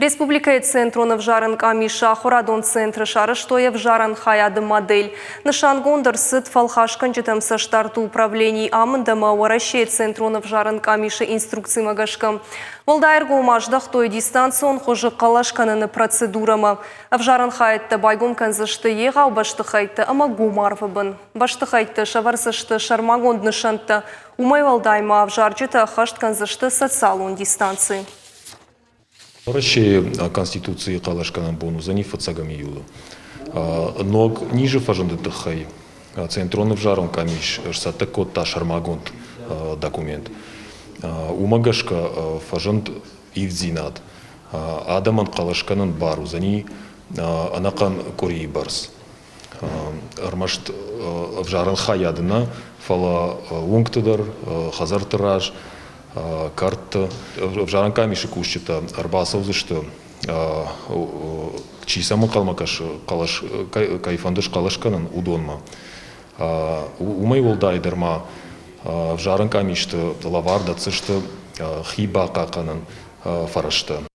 Республикӕйы Центрон ӕвзарӕн къамисы ахуырадон центры сарӕзтой ӕвзарӕн хайады модель. Нысангонд ӕрцыд фӕлхасгӕнджытӕм цӕстдарды управленийы амынд ӕмӕ Уӕрӕсейы Центрон ӕвзарӕн къамисы инструкцимӕ гӕсгӕ. Уӕлдай ӕргом аздӕхтой дистанцион хуызы хъӕлӕс кӕныны процедурӕмӕ. Ӕвзарӕн хайӕдтӕ байгом кӕндзысты егъау бӕстыхӕйтты ӕмӕ гом арвы бын. Бӕстыхӕйтты сӕвӕрдзысты сӕрмагонд нысӕнттӕ. Уымӕй уӕлдай ма ӕвзарджытӕ ӕххӕст кӕндзысты социалон дистанци. Уӕрӕсейы Конституцийы хъӕлӕсгӕнӕн бон уыдзӕни фыццӕгӕм июлы. Ног низы фӕзынды тыххӕй Центрон ӕвзарон къамис сцӕттӕ кодта сӕрмагонд документ. Уымӕ гӕсгӕ фӕзынд ивддзинад. Адӕмӕн хъӕлӕс кӕнын бар уыдзӕни ӕнӕхъӕн къуырийы бӕрц. Ӕрмӕст ӕвзарӕн хайады нӕ, фӕлӕ уынгты дӕр, хӕдзӕртты раз, кӕртты. Ӕвзарӕн къамисы кусджытӕ ӕрбацӕудзысты, чи сӕм ӕнхъӕлмӕ кӕсы, хъӕлӕс кӕй фӕнды схъӕлӕс кӕнын, уыдонмӕ. Уымӕй уӕлдай дӕр ма ӕвзарӕн къамисты лӕвар дӕтдзысты хи бахъахъхъӕнӕн фӕрӕзтӕ.